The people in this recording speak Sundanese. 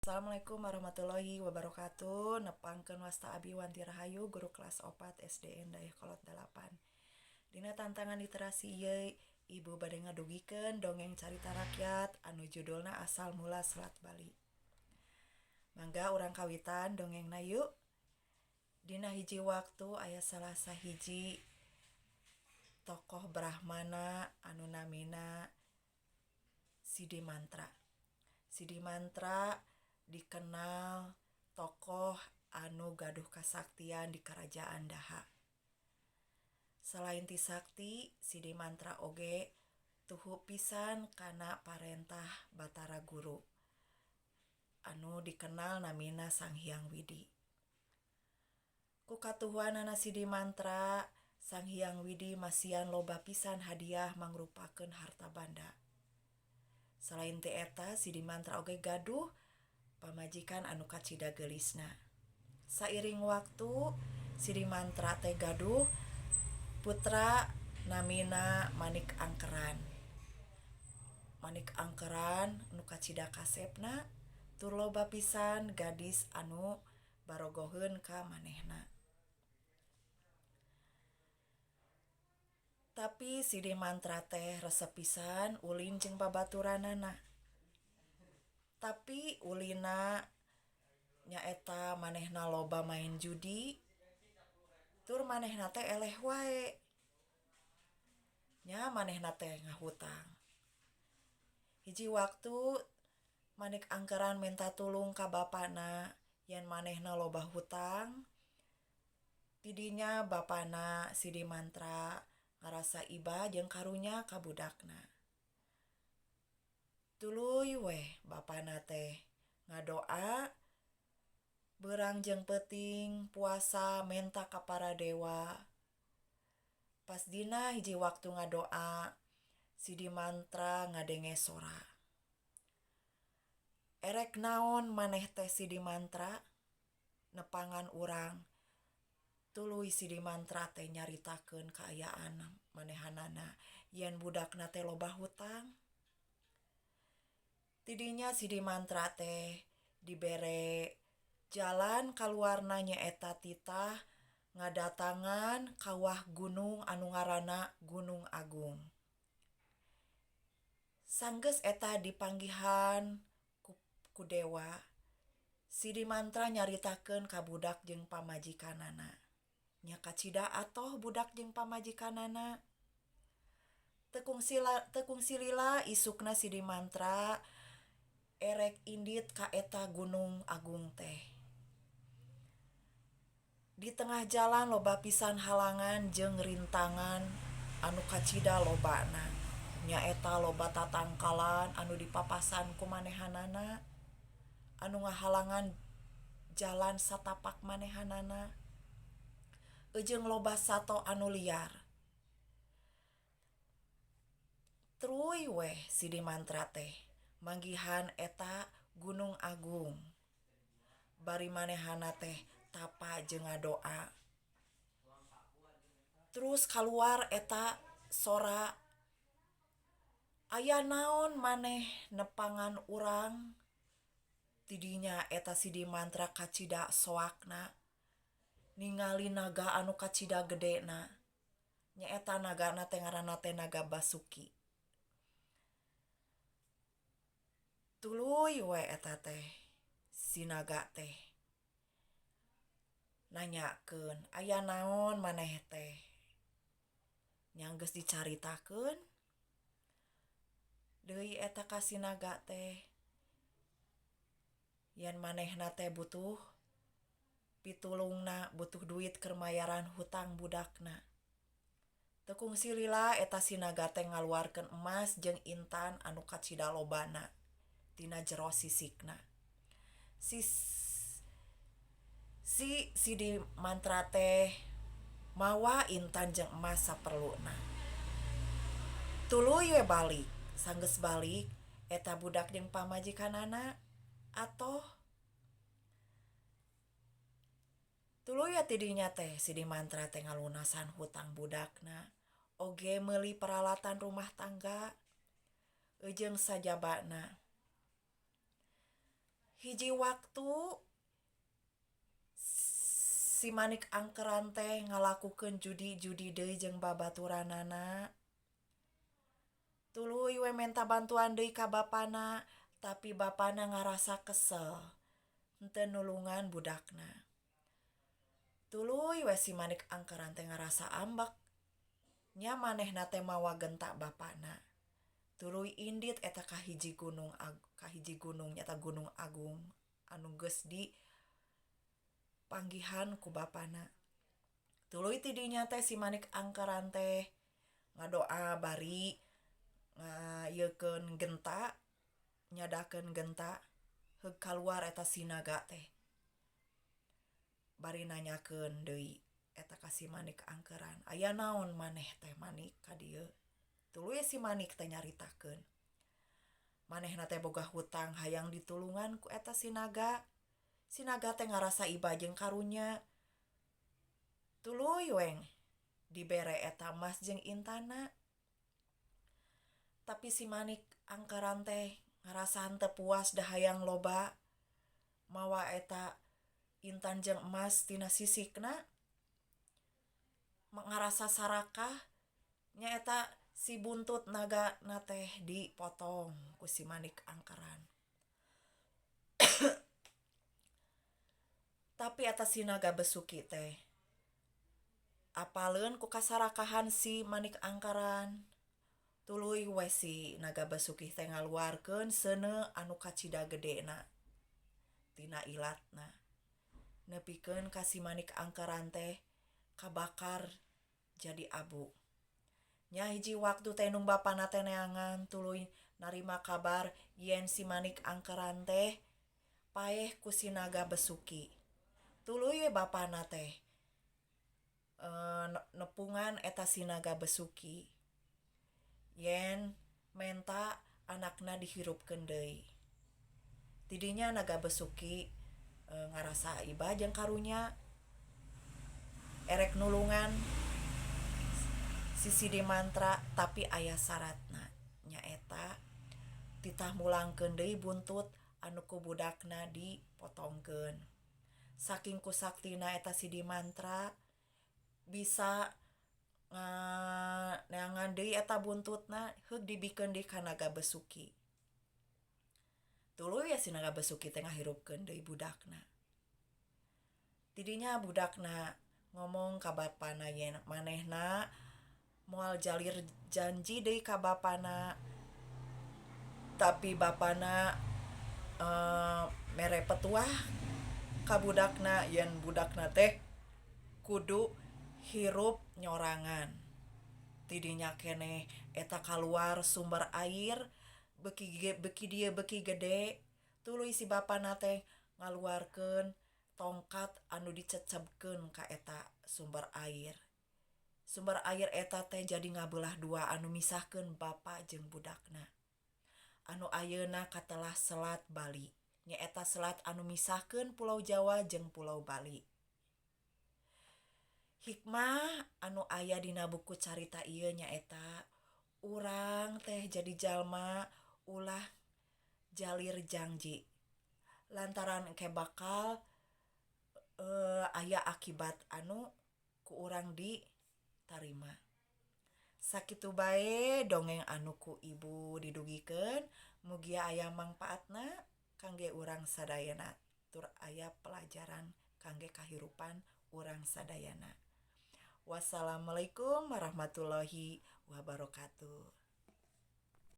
Assalamualaikum warahmatullahi wabarakatuh. Nepangkeun wasta abi Wanti Rahayu, guru kelas 4 SDN Dayeuhkolot 8. Dina tantangan literasi ieu, Ibu bade ngadugikeun dongeng carita rakyat anu judulna Asal Mula Selat Bali. Mangga urang kawitan dongengna yuk. Dina hiji waktu aya salah sahiji tokoh Brahmana anu namina Sidi Mantra. Sidi Mantra dikenal tokoh anu gaduh kasaktian di Kerajaan Daha. Selain ti sakti, Sidi Mantra oge tuhu pisan kana parentah Batara Guru anu dikenal namina Sang Hyang Widi. Ku katuhuanana Sidi Mantra, Sang Hyang Widi masihan loba pisan hadiah mangrupakeun harta banda. Selain ti eta, Sidi Mantra oge gaduh pamajikan anu kacida geulisna. Sairing waktu, Sidi Mantra teh gaduh putra namina Manik Angkeran. Manik Angkeran nu kacida kasepna tur loba pisan gadis anu barogoheun ka manehna. Tapi Sidi Mantra teh resep pisan ulin jeung babaturanana. Tapi ulina nyaeta manehna loba main judi tur manehna teh eleh wae. Nya manehna teh ngahutang. Hiji waktu Manik Angkeran minta tulung ka bapana yen manehna loba hutang. Tidinya bapana Sidi Mantra ngarasa iba jeung karunya ka budakna. Tuluy weh bapana teh ngadoa beurang jeung peuting puasa menta ka para dewa. Pas dina hiji waktu ngadoa, Sidi Mantra ngadenge sora. Erek naon maneh teh Sidi Mantra? Nepangan urang. Tuluy Sidi Mantra teh nyaritakeun kaayaan manehanana yen budakna teh loba hutang. Tidinya Sidi Mantra teh dibere jalan kaluarna nyaeta titah ngadatangan kawah gunung anu ngaranna Gunung Agung. Sanggeus eta dipanggihan ku dewa, Sidi Mantra nyaritakeun ka budak jeung pamajikanana. Nya kacida atoh budak jeung pamajikanana. Teu kungsi lila isukna Sidi Mantra erek indit ka eta Gunung Agung teh. Di tengah jalan loba pisan halangan jeung rintangan anu kacida lobana. Nyaeta loba tatangkalan anu dipapasan ku manehanana anu ngahalangan jalan satapak manehanana jeung loba sato anu liar. Truy weh Sidi Mantra teh manggihan eta Gunung Agung. Bari manehana teh tapa jeung ngadoa. Terus kaluar eta sora, aya naon maneh nepangan urang? Tidinya eta Sidi Mantra kacida soakna ningali naga anu kacida gedena. Nyaeta nagana teh ngaranna teh Naga Basuki. Tuluy we eta teh si naga teh nanyakeun, aya naon maneh teh? Nya geus dicaritakeun deui eta ka si naga teh yen manehna teh butuh pitulungna, butuh duit keur mayaran hutang budakna. Teu kungsi lila eta si naga teh ngaluarkeun emas jeung intan anu kacida lobana tina jero sisikna. Si si Sidi Mantra teh mawa intan jeung emas saperluna. Tuluy we balik, sanggeus balik eta budak jeung pamajikanana atoh. Tuluy we tidinya teh Sidi Mantra teh ngalunasan hutang budakna oge meuli peralatan rumah tangga jeung sajabana. Hiji waktu si Manik Angkeran teh ngalakukeun judi-judi deui jeung babaturanana. Tuluy we menta bantuan deui ka bapana, tapi bapana ngarasa kesel henteu nulungan budakna. Tuluy we si Manik Angkeran teh ngarasa ambek, nya manehna teh mawa genta bapana. Tuluy indit eta ka hiji gunung nyaeta Gunung Agung anu geus di panggihan ku bapana. Tuluy ti dinya teh si Manik Angkeran teh ngadoa bari ngayeukeun genta, nyadakeun genta heug kaluar eta si naga teh. Bari nanyakeun deui eta ka si Manik Angkeran, aya naon maneh teh Manik ka dieu? Tuluy si Manik teh nyaritakeun. Manehna teh boga hutang hayang ditulungan ku eta si naga. Si naga teh ngarasa iba jeung karunya. Tuluy weng dibere eta emas jeung intana. Tapi si Manik Angkeran teh ngarasa henteu puas da hayang loba mawa eta intan jeung emas tina sisikna. Ngarasa sarakah nyaeta si buntut naga na teh dipotong ku si Manik Angkeran. Tapi eta si naga besuki teh apaleun ku kasarakahan si Manik Angkeran. Tuluy we si naga besuki teh ngaluarkeun seuneu anu kacida gedena tina ilatna. Nepikeun ka si Manik Angkeran teh kabakar jadi abu. Nya hiji waktu teh nung bapana teh neangan tuluy narima kabar yen si Manik Angkeran teh paeh ku si naga besuki. Tuluy we bapana teh nepungan eta si naga besuki yen menta anakna dihirupkeun deui. Tidinya naga besuki ngarasa iba jeung karunya erek nulungan si Sidimantra, tapi aya syaratna nyaeta titah mulangkeun deui buntut anu ku budakna dipotongkeun. Saking kusaktina eta Sidimantra bisa neangan deui eta buntutna heug dibikeun deui ka naga besuki. Tuluy ya si naga besuki teh ngahirupkeun deui budakna. Tidinya budakna ngomong ka bapana yen manehna moal jalir janji deui ka bapana, tapi bapana mere petuah ka budakna yen budakna teh kudu hirup nyorangan. Tidinya keneh eta kaluar sumber air beki dieu beki gede. Tuluy si bapana teh ngaluarkeun tongkat anu dicecebkeun ka eta sumber air. Sumber air eta teh jadi ngabelah dua anu misahkeun bapa jeung budakna. Anu ayeuna katelah Selat Bali. Nyaeta selat anu misahkeun Pulau Jawa jeung Pulau Bali. Hikmah anu aya dina buku carita ieu nyaeta urang teh jadi jalma ulah jalir janji. Lantaran engke bakal aya akibat anu ku urang ditarima. Sakitu bae dongeng anu ku ibu didugikeun, mugia aya mangpaatna kangge urang sadayana tur aya pelajaran kangge kahirupan urang sadayana. Wassalamualaikum warahmatullahi wabarakatuh.